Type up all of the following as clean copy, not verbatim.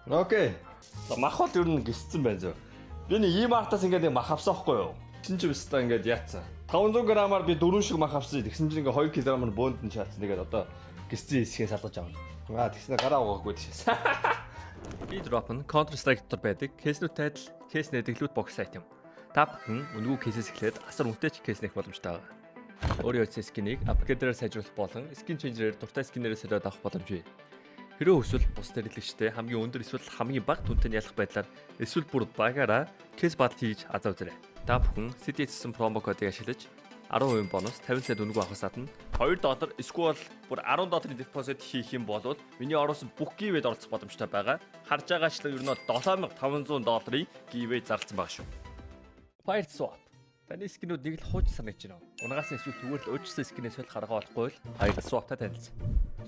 Okay. За мах бол ер нь гисцэн байна зөө. Би нэг E-Mart-аас ингээд нэг мах авсан хгүй юу? Тэгсэн чинь өстой ингээд яатсан. 500 грамаар би дөрвөн шиг мах авсан. Тэгсэн чинь ингээд 2 кг-аар бөөнд нь шаацсан. Тэгээд одоо гисцэн хэсгийг салгаж авна. Аа тэгснэ гараа угаагүй тийшээс. Keydrop нь Counter Strike дотор байдаг case нүүдтэй адил case нээдэг loot box сайт юм. Та бүхэн үнэгүй case ээс эхлээд асар үнэтэй ч case нээх боломжтой байгаа. Өөрийн утасны skin ийг upgrader ээр сайжруулах болон skin changer-ээр дуртай skin ээрээ солиод авах боломж бий. Хэрвээ хүсвэл бусад хэрэглэгчтэй хамгийн өндөр эсвэл хамгийн бага дүнтэй нь ялах байдлаар эсвэл бүр багаараа case battle хийж азаа үзээрэй. Та бүхэн CDS гэсэн promo кодыг ашиглаж 10% бонус 50 цент үнэгүй авахаас гадна 2 доллар эсвэл бүр 10 долларын депозит хийх юм бол миний оруулсан бүх giveaway-д оролцох боломжтой байгаа. Харж байгаачлан ер нь 7500 долларын giveaway зарласан байгаа шүү. Pirate Swap. Таны skin үүд нэг л хууч санагдаж байна. Унгаас нь эсвэл зүгээр л өөрчлөсөн skin ээс солих арга болохгүй л Pirate Swap-тай танилцсан.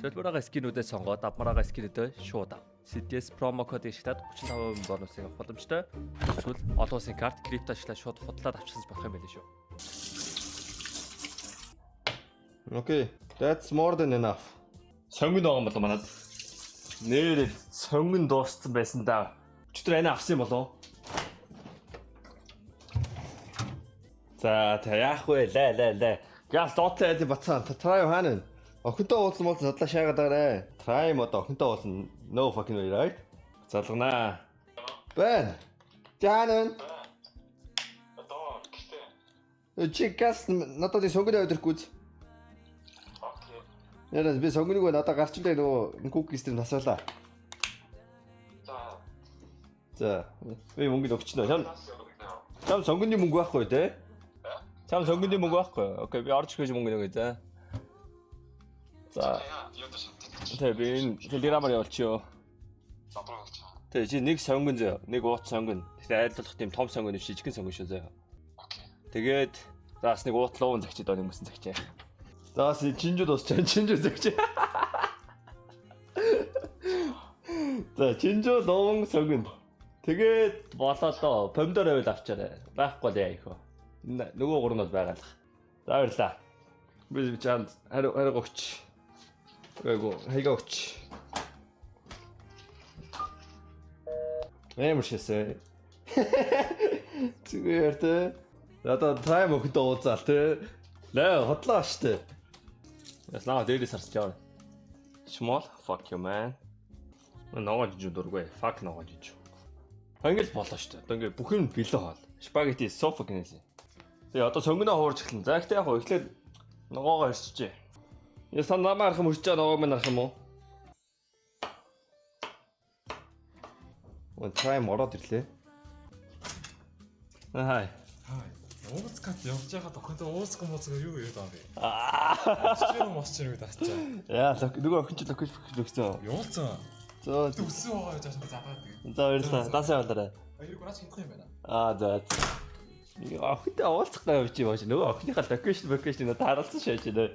Солбороо skin үүдээ сонгоод авмараа skin үүдээ шууд ав. CDS promo код ашиглаад 35% бонусыг авах боломжтой. Эсвэл олон улсын карт крипто ашиглаад шууд худлаад авчихсан болох юм байл шүү. Okay. That's more than enough. Сонгон байгаа юм болоо манад. Нээрээ сонгон дууссан байсан да. Өчигдөр ань авсан юм болов? За та яах вэ? Лээ лээ лээ. Гал доотлоо яа бацаан. Try хаана? Охинтой уулзсан бол задлаа шаагаад байгаарэ. Try юм одоо охинтой уулзсан. No fucking way, right? Залганаа. Бэн. Жаана. Одоо гэртээ. Чи газ надад сонгон аваад ирэхгүй. Okay. Яа би сонгоныг надад гарч илээ нөгөө cookies дээр насаалаа. За. За би мөнгө л өгчнө. Чам чам сонгоны мөнгө байхгүй те? Чам сонгоны мөнгө байхгүй. Okay, би орж ирэх гэж мөнгө өгье за. За. Тэ би энэ телеграмаар явуулчихё. Тэ чи нэг сонгон зөө, нэг уут сонгон. Гэхдээ айлуулах тийм том сонгон биш, жижигхэн сонгон шүү зөө. Тэгээд за бас нэг уут луун загчид он юмсан загчээ. За бас чинжүүд дуусчаа, чинжүүд загчээ. За чинжүү луун сонгон. Тэгээд болоолоо помидор байвал авчаарай. Байхгүй л яа их вэ. Нөгөө гурав нь бол байгаа л. За баярлаа. Би чанд хариу хариу өгч. Үгүй хайгаа өгч. Амар шээсэ. Зүгээр те. Одоо тайм өхөдөө уулзаал те. Лээ хотлоо штэ. Яс наа дээрээс харсаж яваа. Small fuck you man. Ногоон жижиг дургүй. Fuck ногоон жижиг. Ингээл болоо штэ. Одоо ингээ бүх юм бэлэн хоол. Спагетти so fucking easy. Тэгээ одоо сонгоноо хуурж эхэлнэ. За ихтэй яг хоо эхлээд ногоогоо хэрчжээ. Яс та намаа харах юм хөрч байгаа ногоог минь харах юм уу? Ой тайм ороод ирлээ. Хай. Хай. Ууцгад явж байхад охинтой ууцган мууцган юу яриад байгаа юм бэ? Аа. Чир мос чир гэдэг ачаа. Яа нөгөө охин чи локейшн өгсөн. Явуулсан. За Өссөн байгаа гэж ааштай загаад тэгээд. за баярлалаа. Дансаа явуулаарай. Хэрэг наач хинтах юм байна. Аа за. Нэг охинтой уулзах гай явж юм ааш. Нөгөө охиныхаа location location надад харуулсан шээж нэ.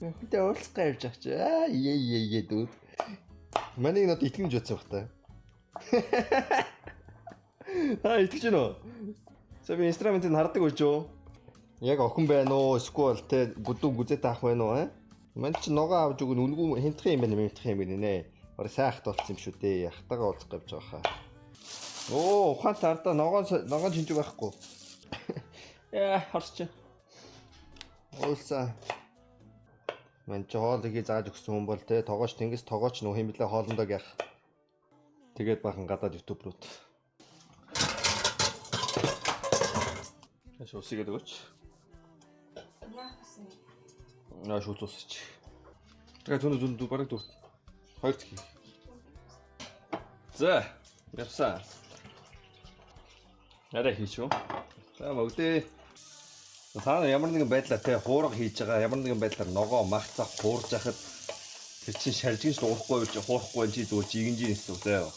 Охинтой уулзах гай явж байгаа чи. Аа е е е дүүд. Манай надад итгэмж бодсон баг та. Аа итгэж гэнэ үү? За би инструментыг хардаг үж юу? Яг охин байна уу? Эсвэл те гүдүү гүзээтэй ах байна уу? Аа? Мань чи ногоо авч өгөн үнгүй хинтах юм байна, мэмтэх юм байна нэ. Бараг сайхт болсон юм шүү дээ. Яхтагаа уулзах гэж байгаа хаа. Оо, ухаантай ардаа ногоон ногоон чинжүү байхгүй. Яа, харч. Уулсан. Мань чи хоол ихий зааж өгсөн хүн бол те тогооч тэнгис тогооч нөх юм блэ хоолндоо гэх. Тэгээд бахан гадаад ютуберүүд. Яш усыгээд өгөөч. Яах вэ? Наа шүүц усч. Тэгээ зүүн зүүн бараг дүр. Хоёр дахь. За, явсан. Арай хийч үү? За мөгдөө. Та нар ямар нэгэн байдлаар те хуурга хийж байгаа ямар нэгэн байдлаар ногоо мах цах хуурж яхад тэр чин шаржигч л уурахгүй байж хуурахгүй чи зүгээр жигэнжин гэсэн үг заяа.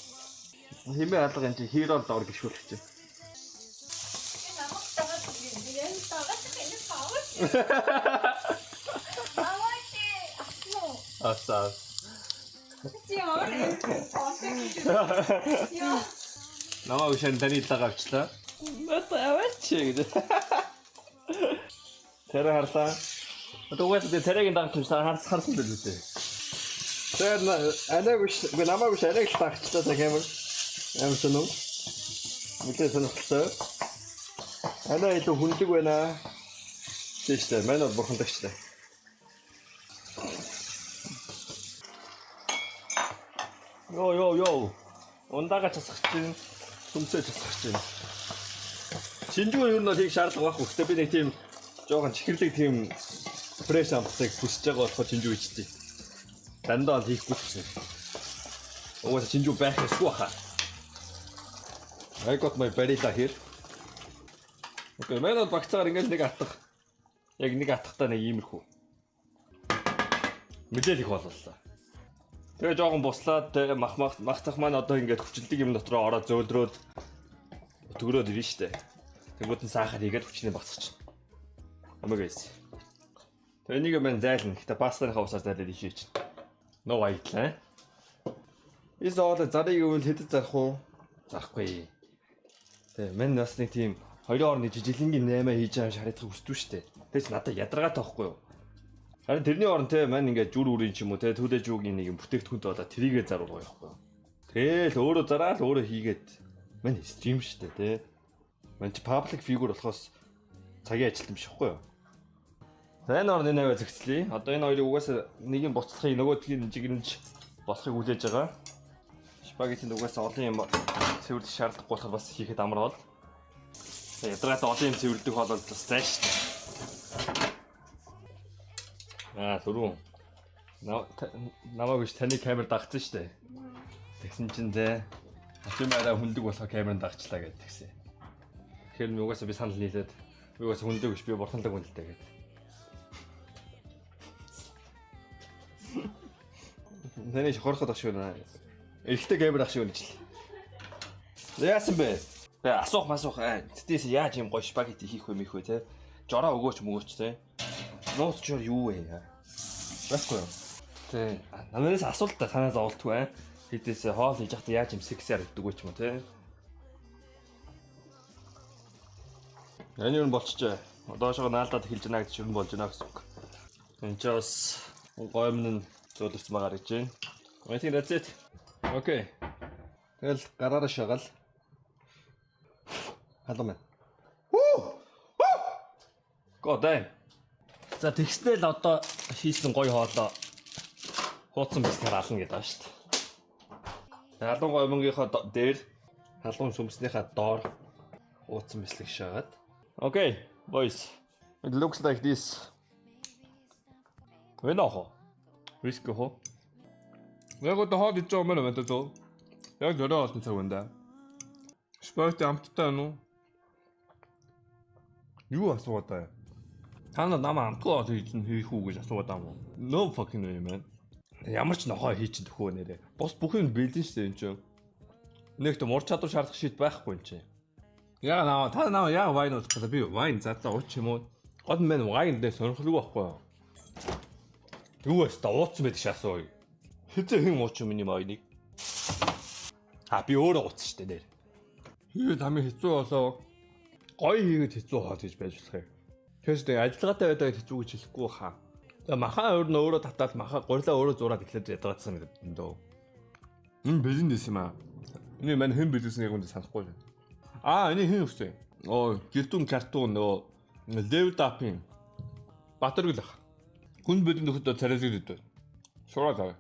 Хэмээ алга энэ чи hero доор гიშгүүлэх чи. Би намайг дагаад ирсэн. Яг дагаад энэ павар. Аваач. Ахнуу. Асаа. Чи ямар юм контекст. Яа. Намайг шэн таны талаар авчлаа. Надад аваач гэдэг. Тэр харлаа. Одоо угаасаа тэр царайг дагах юм шиг харсан харсан дэл үү. Тэгээд анаг биш, үгүй намайг биш анаг л дагчлаа за камер. Амар сонин. Мэдээ сонирхолтой. Анаа илүү хүндэг байна. Тийм шүү дээ. Манай бол бурхандаг шүү дээ. Йоо йоо йоо. Ундаага часах чинь, сүмсээ часах чинь. Чинжүү ер нь бол хийх шаардлага байхгүй. Гэтэ би нэг тийм жоохон чихэрлэг тийм fresh амтыг хүсэж байгаа болохоор чинжүү ичдэг. Дандаа бол хийхгүй ч гэсэн. Угаасаа чинжүү байх ёсгүй хаа. I got my barilla here. Okay, манай бол багцаар ингээд нэг атах. Яг нэг атахтаа нэг иймэрхүү. Мэдээлэл их боллоо. Тэгээ жоохон буслаад тэгээ мах мах мах цах маань одоо ингээд хүчилдэг юм дотроо ороод зөөлрөөд төгрөөд ирнэ штэ. Тэнгүүд нь сахар хийгээд хүчний багцчих. Амаг эс. Тэгээ энийг мэн зайлна. Гэтэ пастаныхаа усаар зайлаад ишээч. Нөө баятлаа. Ис ооло зарыг гэвэл хэдэд зарах уу? Зарахгүй. Тэгээ мэн бас нэг тийм хоёрын орны жижилэнгийн 8 хийж байгаа юм шарагдах хүсдүү штэ. Тэгээс надад ядаргаатай байхгүй юу? Харин тэрний орон те мань ингээд жүр үрийн ч юм уу те төлөө жүүгийн нэг юм бүтээгдэхүүнтэй болоо тэрийгээ заруулгаа явахгүй юу. Тэгэл өөрөө зараал өөрөө хийгээд мань stream штэ те. Мань чи public figure болохоос цагийн ажилтан биш байхгүй юу? За энэ орны 8 зэгцлээ. Одоо энэ хоёрыг угаасаа нэг нь буцлахыг нөгөөдгийг нь жигнэж болохыг хүлээж байгаа. Спагеттинд угаасаа олон юм цэвэрлэх шаардлагагүй болохоор бас хийхэд амар бол. Ядаргаатай олон юм цэвэрлэх бол бас зай штэ. Аа түрүүн намайг биш таны камер дагцсан штэ. Тэгсэн чинь те хачимаараа хүндэг болохоор камер дагчлаа гэд тэгсэн. Тэгэхээр ми угаасаа би санал нийлээд би угаасаа хүндэг биш би бурханлаг хүн л дээ гэд. Таны шохорход ах шиг байна. Эрэгтэй камер ах шиг байна гэж л. Яасан бэ? Бэ асуух масуух тэтэс яаж юм гоё спагетти хийх вэ мих вэ те. Жороо өгөөч мөгөөч те. Нууц жор юу вэ? Байхгүй юу? Тэ. Намаас асуулт та санаа зовлтгүй аа. Тэтэс хоол хийж байхдаа яаж юм секси харагддаг вэ ч юм уу те. Энэ юу болчихжээ. Доошоо наалдаад эхэлж байна гэж юу болж байна гэсэн үг. Энд ч бас гоймон нь зөөлрсөн байгаа гэж байна. I think that's it. Okay. Тэгэл гараараа шагаал. Халуун байна. God damn. За тэгснээр л одоо хийсэн гоё хоолоо хуудсан бислэгээр ална гэдэг байгаа шүү дээ. Халуун гоймонгийнхоо дээр халуун сүмснийхаа доор хуудсан бислэг шагаад. Okay, boys. It looks like this. Вэ нохо? Виски хоо? Яг одоо хоол идэж байгаа юм байна даа. Яг орой олон цаг байна да. Спагетти амттай байна уу? Юу асуугаад байгаа юм? Та нар намайг амтгүй хоол хийж хийх үү гэж асуугаад байгаа юм уу? No fucking way man. Ямар ч нохоо хийж төхөө нэрээ. Бус бүх юм бэлэн шүү дээ энэ чинь. Нэгт мур чадвар шаардах шийд байхгүй юм чинь. Яг наа та наа яг wine уух гэдэг би wine задлаа ууч юм уу? Гол нь мань wine дээр сонирхолгүй байхгүй юу? Юу вэ? Ууцсан байдаг шаасуу. Хэзээ хэн ууч юм миний wine-ыг? А би өөрөө ууцсан шүү дээ нэр. Хийгээд хамгийн хэцүү болоо. Гоё хийгээд хэцүү хоол хийж байж болох юм. Тэгэхээр тэг ажиллагаатай байдаг хэцүү гэж хэлэхгүй хаа. Тэгээ махан өөр нь өөрөө татаад маха гурилаа өөрөө зураад эхлээд ядаргаадсан гэдэг юм дөө. Энэ бэлэн дэс юм аа. Энэ маань хэн бэлэвсэн яг үндэ санахгүй байна. Аа энэ хэн өгсөн? Оо гэрдүн картун нөгөө level up-ын Батэргэл ах. Хүн бэлэн нөхөдөө царайлаг дэдэ. Сураад аваа.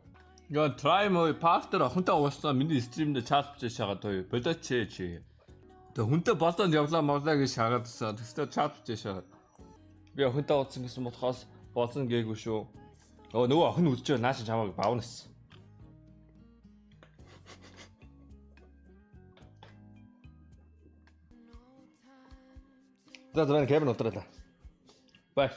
Яа try my partner охинтой уулзсан миний стримдээ чат бичиж шагаад хоёр. Бодооч чи. Тэг хүнтэй болоод явлаа моглаа гэж шагаадсан. Тэгсээ чат бичиж шагаад. Би охинтой уулзсан гэсэн болохоос болсон гээгүй шүү. Өө нөгөө охин үзчихвэл нааш чамайг баавна гэсэн. За за камер унтраалаа. Bye.